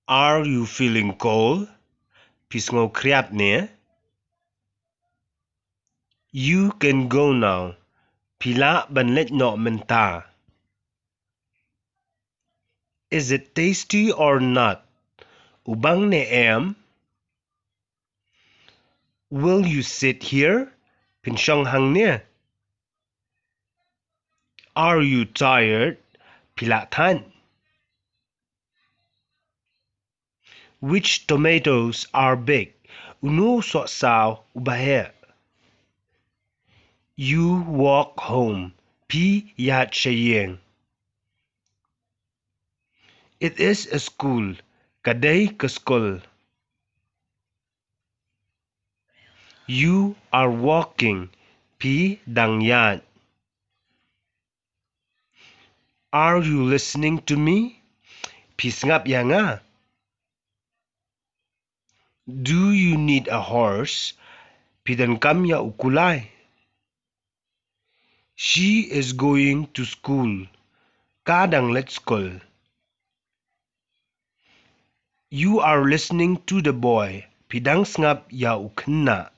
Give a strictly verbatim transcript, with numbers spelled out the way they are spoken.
Are you feeling cold? Phi sngew khriat ne? You can go now. Phi lah ban leit noh mynta. Is it tasty or not? U bang ne em? Will you sit here? Phin shong hangne? Are you tired? Phi lah thait? Which tomatoes are big? Uno u sohsaw uba heh? You walk home. Phi ïaid sha ïing. It is a school. Ka dei ka skul. You are walking. Phi dang ïaid. Are you listening to me? Phi sngap ïa nga? Do you need a horse? Phi donkam ïa u kulai? She is going to school. Ka dang leit skul. You are listening to the boy. Phi dang sngap ïa u khynnah.